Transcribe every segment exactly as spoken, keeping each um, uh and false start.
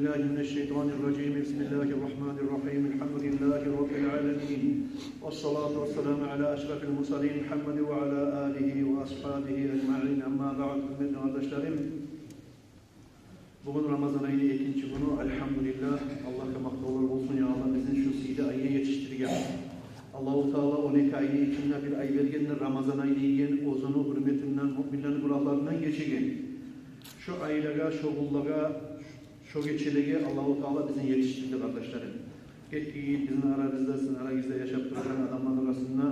بالله من الشيطان الرجيم. بسم الله الرحمن الرحيم. الحمد لله رب العالمين. والصلاة والسلام على أشرف المرسلين محمد وعلى آله وأصحابه أجمعين. أما بعد. Гьюрметли къардашларым, бугюн Рамазан айны экинчи гюню. Альгьамдулиллагь, Аллагьгъа макътавлар болсун, я Аллагь, бизин шу сыйлы айгъа етишдирген. Аллагьу Таала он эки айны ичинде бир ай бергендир, Рамазан ай деген, оьзюню гьюрметинден, муъминлени гюнагьларындан гечеген. Шу айлагъа, шу гюнлеге, шу гечелеге Аллагьу Таала бизин етишдирди, къардашларым. Гетген йыл бизин арабызда, сизин арагъызда яшап турагъан адамланы арасында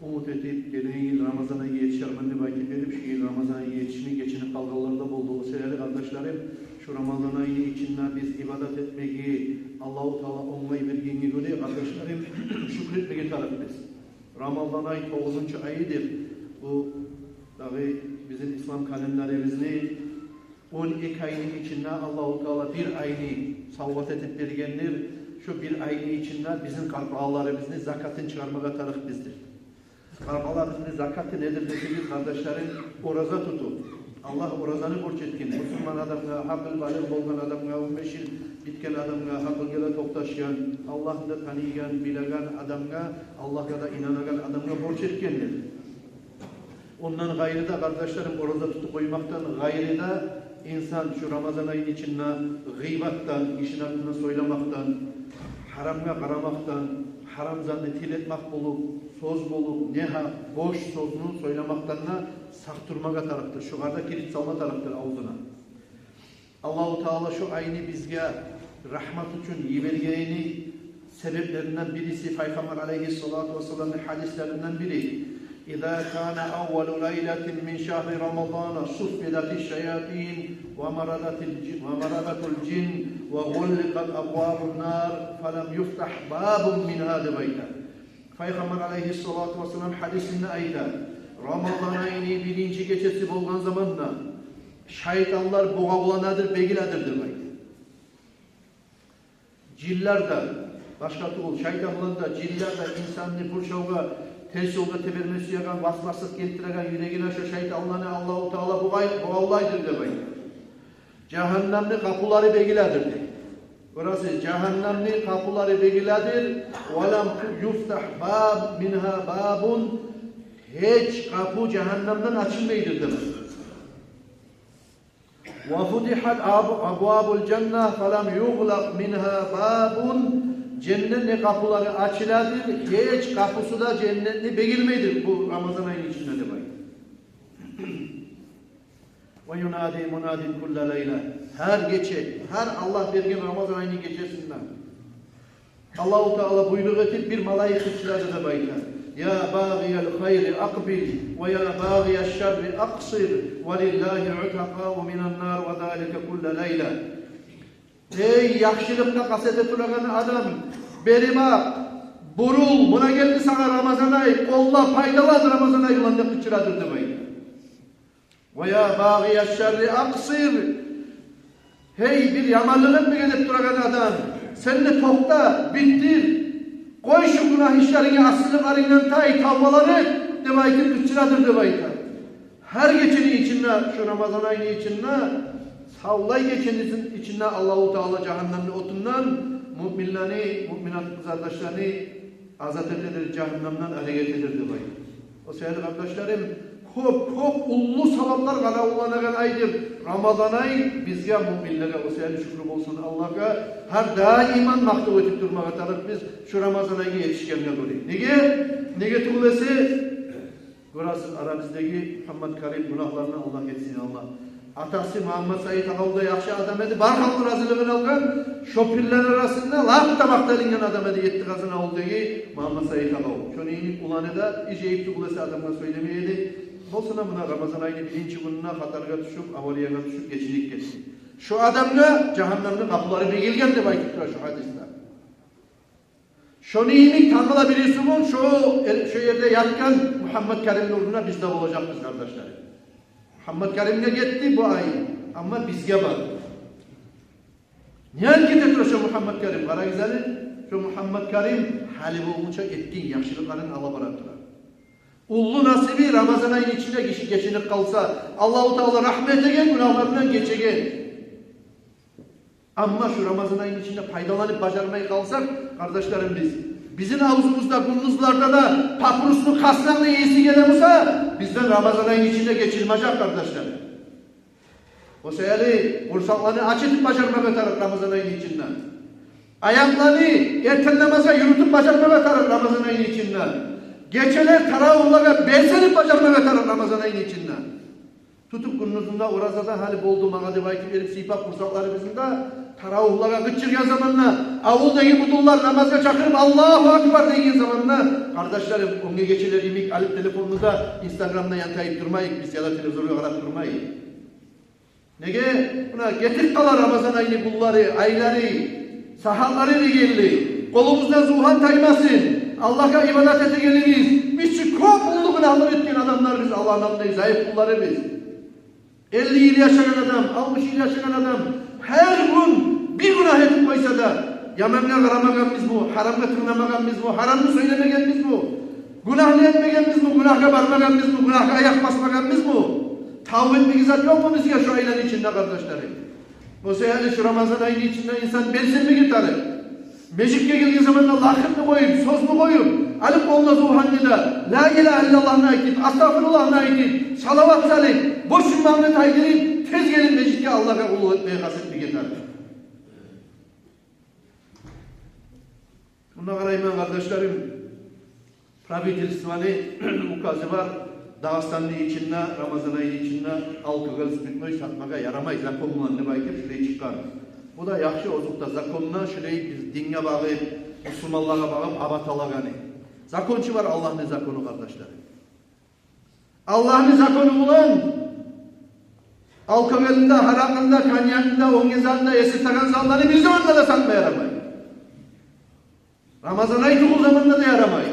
умут этип, гелеген йыл Рамазан айгъа етишермен деп айтып берип, шу йыл Рамазан айгъа етишмей гечинип къалгъанлар да болду. О себепли, къардашларым, шу Рамазан айны ичинде биз ибадат этмеге Аллагьу Таала онгай бергенге гёре, къардашларым, шюкюр этмеге тарыкъбыз. Рамазан ай тогъузунчу айыдыр. Бу дагъы бизин ислам календарыбызны он эки айны ичинде Аллагьу Таала бир айны савгъат этип бергендир. Шу бир айны ичинде бизин къаркъараларыбызны закатын чыгъармагъа тарыкъбыздыр. Къаркъараларыбызны закаты недир десегиз, къардашларым, ораза тутуп. Аллагь оразаны борч этген. Мусулман адамгъа, гьакъыл балигъ болгъан адамгъа, он беш йыл битген адамгъа, гьакъылгъа да токъташгъан, Аллагьны да таныйгъан, билеген адамгъа, Аллагьгъа да инанагъан адамгъа борч этгендир. Ондан къайры да, къардашларым, ораза тутуп къоймакъдан къайры да, инсан шу Рамазан айны ичинде гъыйбатдан, гишини артындан сёйлемекден, гьарамгъа къарамакъдан, гьарам затны тил этмек болуп, сёз болуп, негьакъ, бош сёзню сёйлемекден де сакъ турмагъа тарыкъдыр. Шугъар да кирит салма тарыкъдыр авзуна. Аллагьу Таала шу айны бизге рагьмат учун йибергенини себеплеринден бириси, Пайхаммар алайгьиссалату вассаламны гьадислеринден бири: إذا كان أول ليلة من شهر رمضان صفدت الشياطين ومردت الج-، ومردت الجن وغلقت أبواب النار فلم يفتح باب منها, деп айта. Пайхаммар алайгьиссалату вассалам гьадисинде айта: Рамазан айны биринчи гечеси болгъан заманда шайтанлар бугъавланадыр, бегиледир, деп айта. Жинлер де, башгъа тюгюл, шайтанлар да, жинлер де инсанны бир шавгъа, терс ёлгъа теберме сюеген, васваслыкъ гелтиреген, юрегине шу шайтанланы Аллагьу Таала бугъай-, бугъавлайдыр, деп айта. Жагьаннамны къапулары бегиледир, дей. Гёресиз, жагьаннамны къапулары бегиледир. ولم يفتح باب منها باب, гьеч къапу жагьаннамдан ачылмайдыр, деп айта. وفتحت أب-، أبواب الجنة فلم يغلق منها باب, женнетни къапулары ачыладыр, гьеч къапусу да женнетни бегилмейдир бу Рамазан айны ичинде, деп айта. وينادي مناد كل ليلة. Гьар гече, гьар Аллагь берген Рамазан айны гечесинде Аллагьу Таала буйрукъ этип, бир малайик къычырады, деп айта: يا باغي الخير أقبل ويا باغي الشر أقصر ولله عتقاء من النار وذلك كل ليلة. Эй, яхшылыкъгъа къаст эте турагъан адам, бери бакъ, бурул, муна гелди сагъа Рамазан ай, къолла, пайдалан Рамазан ай булан, деп къычырадыр, деп айта. ويا باغي الشر أقصر. Гьей, бир яманлыкъ этмеге деп турагъан адам, сен де токъта, битдир. Къой шу гюнагь ишлерингни, асиликлерингден тай, тавбалар эт, деп айтып къычырадыр, деп айта. Гьар гечени ичинде, шу Рамазан айны ичинде, савлай гечени ичинде Аллагьу Таала жагьаннамны отундан муъминлени, муъминат къызардашланы азат этедир, жагьаннамдан арек этедир, деп айта. О себепли, къардашларым, кёп, кёп уллу саваплар къаравулланагъан айдыр Рамазан ай бизге, муъминлеге. О себепли шюкюр болсун Аллагьгъа, гьар даим макътав этип турмагъа тарыкъбыз шу Рамазан айгъа етишгенге гёре. Неге? Неге тюгюл эсе, гёресиз, арабыздагъы Мугьаммат Карим, гюнагьларындан Аллагь гечсин, Аллагь. Атасы Мугьаммат Сайит агъав да яхшы адам эди, бар халкъны разилигин алгъан, шо пирлени арасында лап да макъталынгъан адам эди, Етти Къазан авулдагъы Мугьаммат Сайит агъав. Шону йимик уланы да ижейип тюгюл эсе адамгъа сёйлемей эди. Болсун да, муна Рамазан айны биринчи гюнюнде хатаргъа тюшюп, аварияга тюшюп, гечинип гетди. Шо адамгъа жагьаннамны къапулары бегилген деп айтып тура шо гьадисде. Шону йимик тангала бирисигюн шо ер-, шо ерде ятгъан Мугьаммат Каримни орнуна биз де болажакъбыз, къардашлар. Мугьаммат Каримге гетди бу ай, амма бизге бар. Неге гете тура шо Мугьаммат Карим? Къарагъыз гьали, шо Мугьаммат Карим гьали болгъунча этген яхшылыкъларын ала бара тура. Уллу насиби, Рамазан айны ичинде гиши гечинип къалса, Аллагьу Таала рагьмат этеген, гюнагьларындан гечеген. Амма шу Рамазан айны ичинде пайдаланып бажармай къалсакъ, къардашларым, биз, бизин авзубузда гюндюзлерде де папиросну, къасмакъны ийиси геле буса, бизден Рамазан айны ичинде гечилмежек, къардашлар. О саялы къурсакъланы ач этип бажармагъа тарыкъ Рамазан айны ичинде. Аякъланы эртен намазгъа юрютюп бажармагъа тарыкъ Рамазан айны ичинде. Гечелер таравигьлагъа белсенип бажармагъа тарыкъ Рамазан айны ичинде. Тутуп гюндюзюнде оразада гьали болду магъа деп айтып берип, сыйпап къурсакъларыбызны да, таравигьлагъа къычыргъан заманда, авулдагъы будунлар намазгъа чакъырып, «Аллагьу акбар» деген заманда, къардашларым, оьнге гечелер йимик алып телефонну да, инстаграмда янтайып турмайыкъ биз, яда телевизоргъа къарап турмайыкъ. Неге? Муна гетип къала Рамазан айны гюнлери, айлары, сагьатлары да гелди. Къолубуздан зувгьан таймасын. Аллагьгъа ибадат этегенибиз. Биз чи кёп уллу гюнагьлар этген адамларбыз, Аллагьны алдында зайып къулларыбыз. Элли йыл яшагъан адам, алтмыш йыл яшагъан адам гьар гюн бир гюнагь этип къойса да, ямангъа къарамагъанбызмы, гьарамгъа тынгламагъанбызмы, гьарамны сёйлемегенбизми, гюнагьны этмегенбизми, гюнагьгъа бармагъанбызмы, гюнагьгъа аякъ басмагъанбызмы? Тавба этмеге зат ёкъму бизге шу айланы ичинде, къардашларым? О саялы шу Рамазан айны ичинде инсан белсенмеге тарыкъ. Межитге гелген заманда лакъырны къоюп, сёзню къоюп, алып къолуна зувгьанны да, ла илагьа иллаллагьны айтып, астагъфируллагьны айтып, салават салып, бошун магъны тайдырып, тез гелип межитге Аллагьгъа къуллукъ этмеге къаст этмеге тарыкъ. Мунда къарайман, къардашларым, правительствону указы бар, Дагъыстанны ичинде Рамазан айны ичинде алкоголь, спиртной сатмагъа ярамай, закон булан деп айтып, шулай чыкъгъан. Бу да яхшы, озокъда, законну шулай биз динге багъып, бусурманлагъа багъып абаталагъаны. Закон чы бар, Аллагьны закону, къардашлар. Аллагьны закону булан алкоголну да, гьаракъыны да, коньягны да, оьнге затны да, эсиртеген затланы бир заманда да сатма ярамай. Рамазан ай тюгюл заманда да ярамай.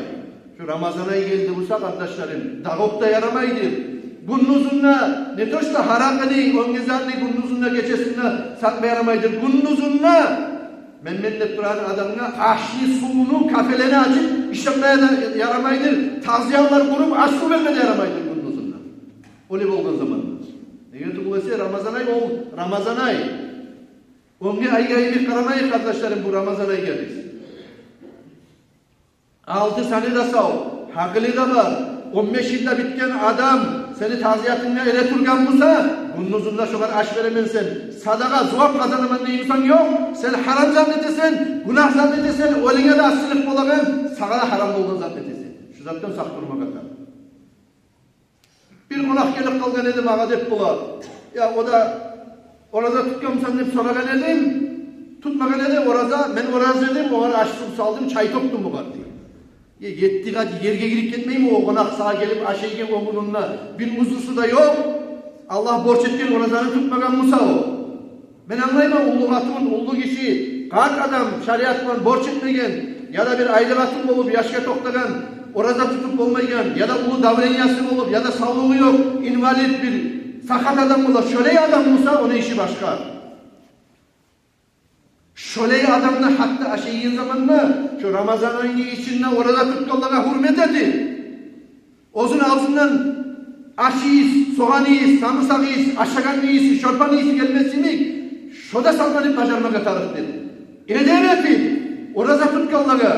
Шу Рамазан ай гелди буса, къардашларым, дагъы окъ да ярамайдыр. Гюндюзюнде не то что гьаракъыны, оьнге затны гюндюзюнде, гечесинде сатма ярамайдыр. Гюндюзюнде мен-мен деп турагъан адамгъа ашны, сувну, кафелени ачып ишлетмеге де ярамайдыр. Тазиялар къуруп, аш-сув бермеге де ярамайдыр гюндюзюнде. Олай болгъан заманда. Неге тюгюл эсе, Рамазан ай, ол Рамазан ай. Оьнге айгъа йимик къарамайыкъ, къардашларым, бу Рамазан айгъа биз. Алды саны да сав, гьакъылы да бар, он беш йыл да битген адам, сени тазиятынга эретургъан буса, гюндюзюнде шогъар аш беремен сен, садагъа, зувап къазанаман дей бусанг, ёкъ, сен гьарам зат этесен, гюнагь зат этесен, оьлюнге де асилик болагъан, сагъа да гьарам болгъан зат этесен. Шу затдан сакъ турмагъа тарыкъ. Бир къонакъ гелип къалгъан эди магъа, деп бола. Я, о да, ораза тутгъанмысан деп сорагъан эдим. Тутмагъан эди ораза, мен ораза эдим, огъар аш-сув салдым, чай тёкдюм огъар, дей. Е, етти къат ерге гирип гетмейми о къонакъ сагъа гелип аш ийген о гюнюнде? Бир узрусу да ёкъ. Аллагь борч этген оразаны тутмагъан буса о. Мен англайман, уллу къатун, уллу гиши, къарт адам, шариат булан борч этмеген, яда бир айлы къатун болуп, яшгъа токътагъан, ораза тутуп болмайгъан, яда уллу давлениясы болуп, яда савлугъу ёкъ, инвалид, бир сакъат адам бола, шолай адам буса, ону иши башгъа. Шолай адамны гьатта аш ийген заманда, шо Рамазан айны ичинде ораза тутгъанлагъа гьюрмет этип, оьзюню авзундан аш ийис, согъан ийис, самурсакъ ийис, ашагъанны ийиси, шорпаны ийиси гелмес йимик, шо да сакъланып бажармагъа тарыкъдыр. Эдеп этип, ораза тутгъанлагъа,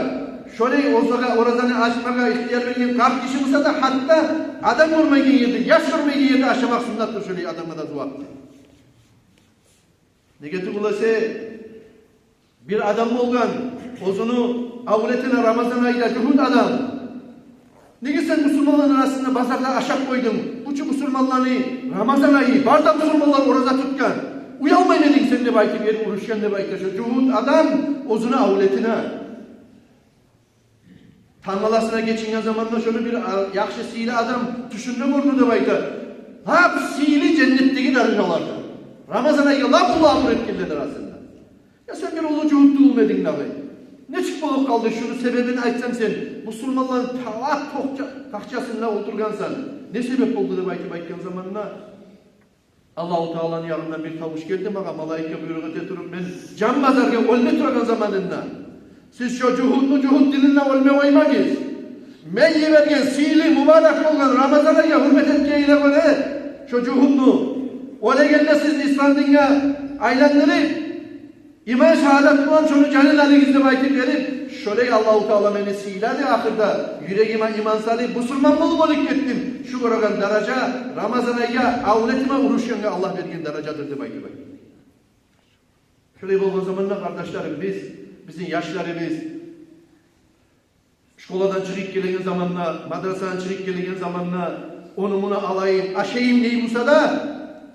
шолай оразагъа, оразаны ачмагъа ихтияр берген къарт гиши буса да, гьатта адам гёрмейген ерде, яш гёрмейген ерде ашамакъ суннатдыр шолай адамгъа да, зувапдыр. Неге тюгюл эсе, бир адам болгъан, оьзюню авлетине Рамазан айда жугьут адам: «Неге сен бусурманланы арасында базарда ашап къойдунг? Бу чу бусурманланы Рамазан айы, бары да бусурманлар ораза тутгъан. Уялмаймы эдинг сен?» — деп айтып, ери урушгъан деп айта шо жугьут адам оьзюню авлетине. Тангаласына гечинген заманда шону бир, а, яхшы, сыйлы адам тюшюнде гёрдю деп айта. Лап сыйлы, женнетдеги даражаларда. Рамазан айгъа лап уллу абур этгенлер арасында. Я сен бир уллу жугьут тюгюлмю эдинг дагъы? Нечик болуп къалды, шуну себебин айтсанг сен, бусурманланы талакъ токъча-, тахчасында олтургъансан. Не себеп болду деп айтып айтгъан заманда, Аллагьу Тааланы янындан бир тавуш гелди магъа, малайикге буйрукъ эте туруп, мен жан базаргъа оьлме турагъан заманында: «Сиз шо жугьутну жугьут тилинде оьлме къоймагъыз. Мен йиберген сыйлы, мубарак болгъан Рамазан айгъа гьюрмет этгенине гёре, шо жугьутну оьлегенде сиз ислам динге айландырып, Иман шагьадат булан шону жанын алыгъыз деп айтып берип, шолай Аллагьу Таала мени сыйлады, ахырда юрегиме иман салып, бусурман болуп оьлюп гетдим. Шу гёреген даража Рамазан айгъа, авлетиме урушгъангъа Аллагь берген даражадыр деп айтып айтды. Шолай болгъан заманда, къардашларым, биз, бизин яшларыбыз школадан чыгъып гелеген заманда, мадрасадан чыгъып гелеген заманда, ону-муну алайым, ашайым дей буса да,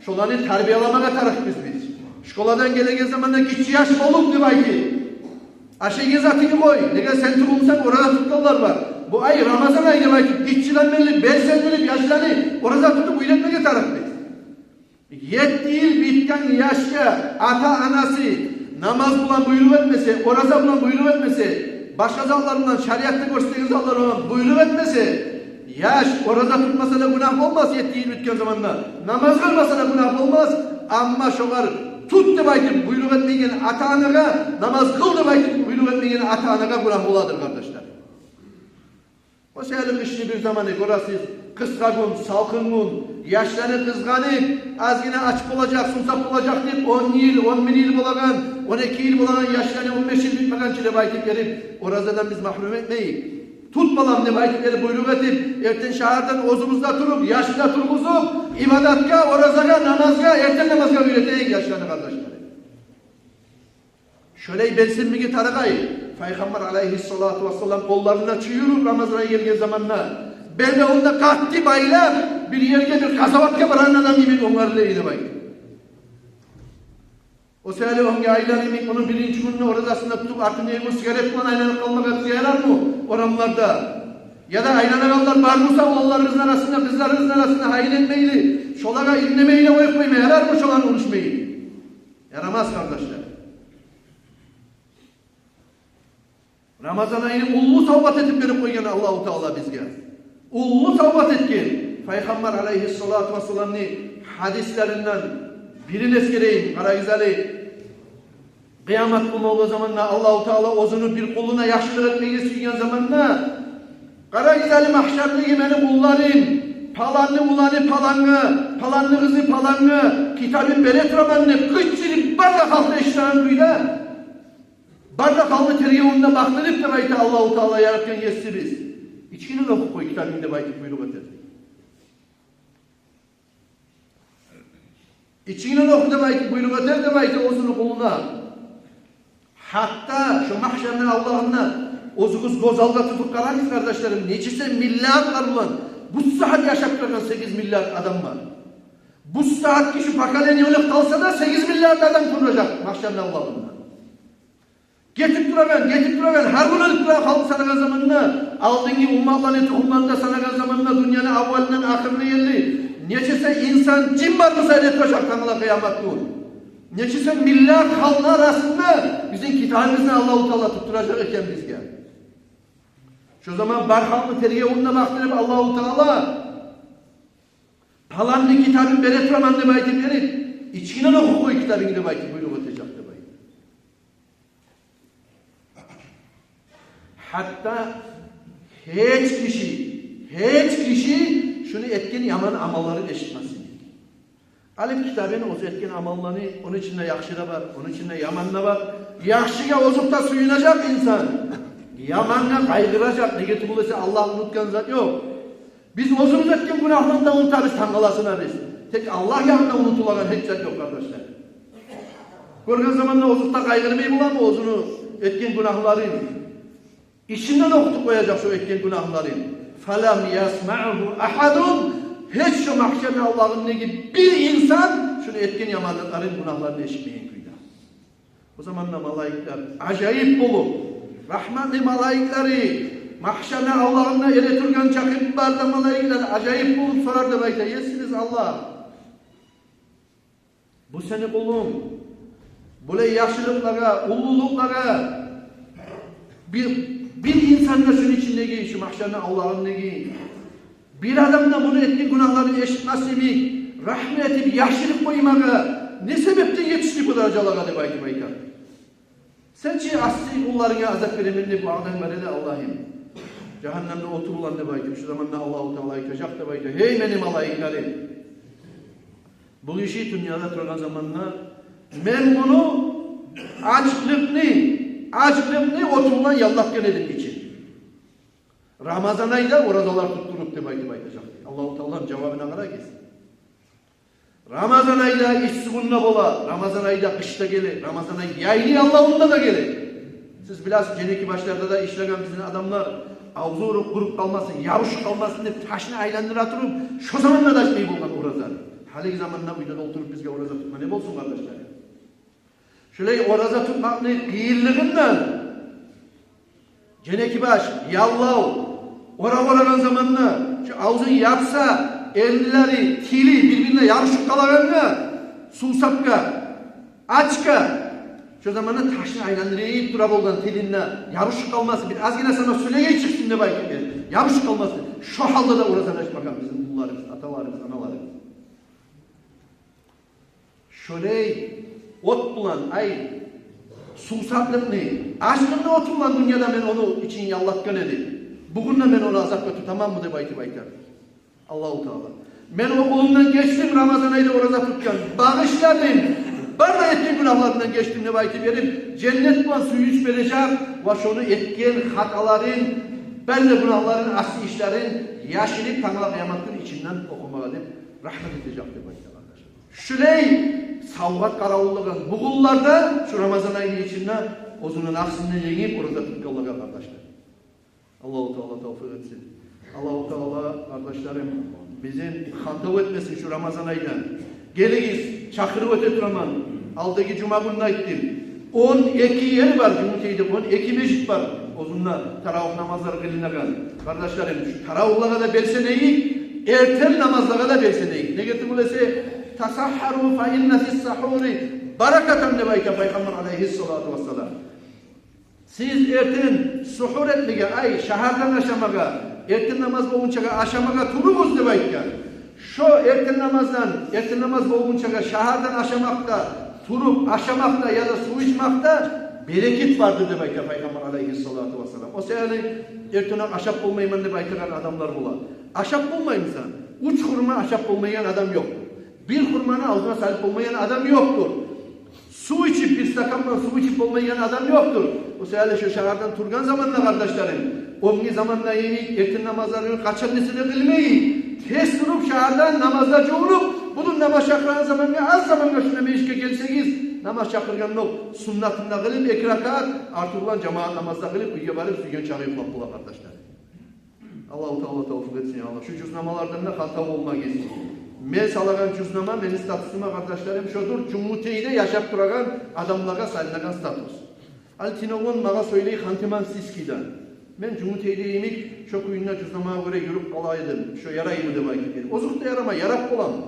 шоланы тарбияламагъа тарыкъбыз биз. Школадан гелеген заманда гиччи яш болуп деп айтып, ашайгъан затынгны къой, неге сен тюгюл бусанг, ораза тутгъанлар бар. Бу ай Рамазан ай деп айтып, гиччиден берли белсендирип яшланы ораза тутуп уьйретмеге тарыкъбыз. Етти йыл битген яшгъа ата-анасы намаз булан буйрукъ этмесе, ораза булан буйрукъ этмесе, башгъа затлар булан, шариатда гёрсетген затлар булан буйрукъ этмесе, яш ораза тутмаса да гюнагь болмас, етти йыл битген заманда намаз къылмаса да гюнагь болмас. Амма шогъар тут деп айтып буйрукъ этмеген ата-анагъа, намаз къыл деп айтып буйрукъ этмеген ата-анагъа гюнагь боладыр, къардашлар. О саялы къышны бир заманы гёресиз, къысгъа гюн, салкъын гюн, яшланы къызгъанып, азгъына ач болажакъ, сувсап болажакъ деп, он йыл, он бир йыл болагъан, он эки йыл болагъан яшланы, он беш йыл битмегенче деп айтып берип, оразадан биз магьрюм этмейик. Тут, балам, деп айтып берип буйрукъ этип, эртен шагьардан оьзюбюз де туруп, яшны да тургъузуп, ибадатгъа, оразагъа, намазгъа, эртен намазгъа уьйретейик яшланы, къардашлар. Шолай белсенмеге тарыкъ ай. Пайхаммар алайгьиссалату вассалам къолларын чюйюрюп, Рамазан ай гелген заманда белбавун да къатты байлап, бир ерге, бир къазаватгъа барагъан адам йимик онгарыла эди деп айта. О саялы оьнге айланып, ону биринчи гюнюнде оразасын да тутуп, артындагъы гюн сигарет булан айланып къалмагъа бизге ярармы орамларда? Яда айланагъанлар бар буса, уланларыбызны арасында, къызларыбызны арасында гьайын этмейли, шолагъа иннемейли къоюп къойма ярармы, шоланы урушмайын? Ярамас, къардашлар. Рамазан айны уллу савгъат этип берип къойгъан Аллагьу Таала бизге. Уллу савгъат этген. Пайхаммар алайгьиссалату вассаламны гьадислеринден бирин эсгерейим. Къарагъыз гьали, къыямат гюн болгъан заманда, Аллагьу Таала оьзюню бир къулуна яхшылыкъ этмеге сюйген заманда, къарагъыз гьали, магьшардагъы мени къулларым, паланны уланы палангъа, паланны къызы палангъа китабын бере тураман деп къычырып, бары да халкъ да эшитеген кюйде, бары да халкъны тергевюне бакъдырып деп айта Аллагьу Таала, яратгъан Есибиз. Ичинден охуп къой китабынгны деп айтып буйрукъ этер. Ичинден оху деп айтып буйрукъ этер деп айта оьзюню къулуна. Гьатта шо магьшарны авлагъында оьзюгюз гёз алгъа тутуп къарагъыз, къардашларым, нечесе миллиардлар булан бу сагьат яшап турагъан сегиз миллиард адам бар. Бу сагьатгъы шу поколение оьлюп къалса да, сегиз миллиард адам туражакъ магьшарны авлагъында. Гетип турагъан, гетип турагъан, гьар гюн оьлюп турагъан халкъны санагъан заманда, алдынгъы умматланы тухумларын да санагъан заманда, дюньяны аввалындан ахырына ерли нечесе инсан, жин бар буса, эретуражакъ тангала къыямат гюн. Нечесе миллиард халкъны арасында бизин китабыбызны Аллагьу Таала туттуражакъ экен бизге. Шо заман бар халкъны тергевюне бакъдырып, Аллагьу Таала паланны китабын бере тураман деп айтып берип, ичинден охуп къой китабынгны деп айтып буйрукъ этежек деп айта. Гьатта гьеч киши, гьеч киши шуну этген яман амалларын эшитмесин. Алып китабын, оьзю этген амалланы, ону ичинде яхшы да бар, ону ичинде яман да бар. Яхшыгъа озокъда сююнежек инсан, ямангъа къайгъыражакъ. Неге тюгюл эсе, Аллагь унутгъан зат ёкъ. Биз оьзюбюз этген гюнагьланы да унутабыз, тангаласына биз. Тек Аллагь янында унутулагъан гьеч зат ёкъ, къардашлар. Гёрген заманда озокъда къайгъырмай боламы оьзюню этген гюнагьларын? Ичинден охутуп къояжакъ шо этген гюнагьларын. Фалам ясмагьу агьадун. Гьеч шо магьшарны авлагъындагъы бир инсан шуну этген яманлыкъларын, гюнагьларын эшитмеген кюйде. О заманда малайиклер ажайып болуп, рагьматны малайиклери, магьшарны авлагъында эретургъан чакъы бары да малайиклер ажайып болуп сорар деп айта: «Есибиз Аллагь, бу сени къулунг, булай яхшылыкълагъа, уллулукълагъа, бир, бир инсан да шуну ичиндеги, шу магьшарны авлагъындагъы бир адам да муну этген гюнагьларын эшитмес йимик, рагьмат этип, яшырып къоймагъа не себепден етишди бу даражалагъа?» — деп айтып айтар. «Сен чи асси къулларынга азап беремен деп ваъдаң бар эди, Аллагьым. Жагьаннемде отур улан», — деп айтып, шу заманда Аллагьу Таала айтажакъ деп айта: «Гьей мени малайиклерим, бу гиши дюньяда тургъан заманда мен муну Ачлыкъны, ачлыкъны оту булан яллатгъан эдим ичин. Рамазан айда оразалар тутдуруп деп айтып айтажакъ. Аллагьу Тааланы жавабына къарагъыз. Рамазан айда исси гюн де бола, Рамазан айда къыш да геле, Рамазан ай яйны яллавунда да геле. Сиз билесиз, женеки башларда да ишлеген бизин адамлар, авзу уруп, къуруп къалмасын, ябушуп къалмасын деп ташны айландыра туруп, шо заманда да ачмай болгъан оразаны. Гьалиги заманда уьйде де олтуруп бизге ораза тутма не болсун, къардашлар? Шолай ораза тутмакъны къыйынлыгъындан, женеки баш, яллав, орав орагъан заманда, шо авзун япса, эллери, тили бир-бирине ябушуп къалагъанда, сувсапгъа, ачгъа, шо заманда ташны айландырып тура болгъан тилинде, ябушуп къалмасын, бир азгъына сама сёлегей чыкъсын деп айтып, ябушуп къалмасын. Шо гьалда да оразаны ачмагъан бизин уллуларыбыз, аталарыбыз, аналарыбыз. Шолай от булан, ай, сувсаплыкъны, ачлыкъны оту булан дюньяда мен ону ичин яллатгъан эдим. Бугюн де мен ону азапгъа тутаманмы деп айтып айтар Аллагьу Таала. Мен о къулумдан гечдим, Рамазан айда ораза тутгъан, багъышладым, бар да этген гюнагьларындан гечдим деп айтып берип, женнет булан сююнч бережек ва шону этген хаталарын бары да гюнагьларын, асси ишлерин яшырып, тангала къыямат гюн ичинден охумагъа деп рагьмат этежек деп айтды, къардашлар. Шулай савгъат къаравуллагъан бу къуллардан шу Рамазан айны ичинде оьзюню напсын да енгип ораза тутгъанлагъа, къардашлар. Аллагьу Таала тавфикъ этсин. Аллагьу Таала, къардашларым, бизин хантав этмесин шу Рамазан айдан. Гелигиз, чакъырып оьте тураман. Алдагъы жума гюн де айтдым. Он эки ер бар, Жюнгютейде он эки межит бар. Оьзюнде таравигь намазлар къылынагъан. Къардашларым, шу таравигьлагъа да белсенейик, эртен намазлагъа да белсенейик. Неге тюгюл эсе, «Тасагьгьару фа инна фис-сагьгьури баракатан» деп айта Пайхаммар алайгьиссалату вассалам. Сиз эртен сугьур этмеге, ай, шагьардан ашамагъа, эртен намаз болгъунчагъа ашамагъа туругъуз деп айтгъан. Шо эртен намаздан, эртен намаз болгъунчагъа шагьардан ашамакъда, туруп ашамакъда яда сув ичмакъда берекет бардыр деп айта Пайхаммар алайгьиссалату вассалам. О саялы эртенокъ ашап болмайман деп айтагъан адамлар бола. Ашап болмаймысан? Уьч хурма ашап болмайгъан адам ёкъдур. Бир хурманы авзуна салып болмайгъан адам ёкъдур. Сув ичип, бир стакан булан сув ичип болмайгъан адам ёкъдур. О саялы шо шагьардан тургъан заманда, къардашларым, оьнгю заманда йимик, эртен намазларын къачан эсе де къылмайыкъ. Тез туруп шагьардан намазгъа жувунуп, бугюн намаз чакъырагъан замангъа, аз замангъа шунда межитге гелсегиз, намаз чакъыргъандокъ суннатын да къылып, эки ракаат, артыкъ булан жамаат намаз да къылып, уьйге барып, сюйген чакъы юхлап бола, къардашлар. Аллагьу Таала тавфикъ этсин, я Аллагь. Шу жузнамалардан да хантав болмагъыз. Мен салагъан жузнама, мени статусума, къардашларым, шодур, Жюнгютейде яшап турагъан адамлагъа салынагъан статус. Ал Тиногон магъа сёйлей Ханты-Мансийскийден. Мен Жюнгютейде йимик, шо кюйде жузнамагъа гёре юрюп къала эдим. Шо яраймы деп айтып берип. Озокъда, ярама, ярап боламы?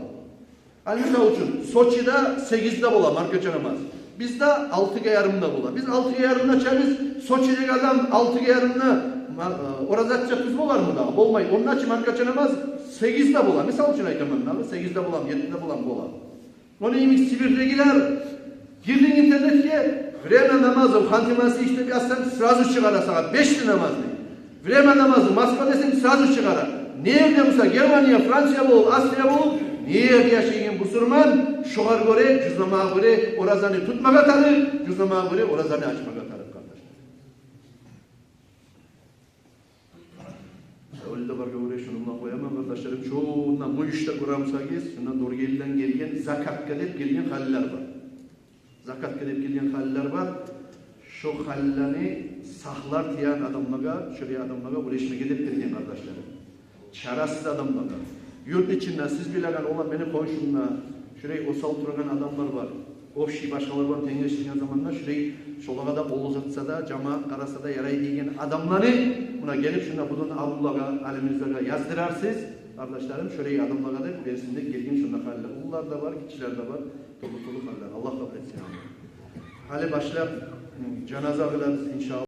Ал, мисал учун, Сочиде сегизде бола маркача намаз. Бизде алтыгъа ярымда бола. Биз алтыгъа ярымда чабыз, Сочидеги адам алтыгъа ярымда ма-, э, ораза ачса тюз болармы дагъы? Болмай. Онда чы маркача намаз сегизде бола. Мисал учун айтаман дагъы, сегизде боламы, еттиде боламы, бола. Ону йимик Сибирдегилер, гирдинг интернетге, «Время намазов Ханты-Мансийск» деп язсанг, сразу чыгъара сагъа бешде намазны. «Время намазов Москва» десенг, сразу чыгъара. Не ерде буса, Германия, Франция болуп, Австрия болуп, не ерде яшайгъан бусурман, шогъар гёре, жузнамагъа гёре оразаны тутмагъа тарыкъ, жузнамагъа гёре оразаны ачмагъа тарыкъ, къардашлар. Савлиде бар гёре, шуну булан къояман, къардашларым. Шонда муйушда гёре бусагъыз, шонда Доргелиден гелген, закатгъа деп гелген халилер бар. Закатгъа деп гелген халилер бар. Шо халилени сагьлар тиеген адамлагъа, шолай адамлагъа уьлешмеге деп берген, къардашларым. Чарасыз адамлагъа. Юртну ичинде сиз билеген, олар мени хоншумда, шолай осал турагъан адамлар бар. Общий башгъалар булан тенглешдирген заманда шолай, шолагъа да къол узатса да, жамаат къараса да ярай деген адамланы, муна гелип шунда будун абуллагъа, алимлеге яздырарсыз, къардашларым, шолай адамлагъа деп берсин деп гелген шунда халилер. Уллулар да бар, гиччилер де бар. Тюрлю-тюрлю халилер. Аллагь къабул этсин. Гьали башлап, м, жаназа къылабыз, иншааллагь.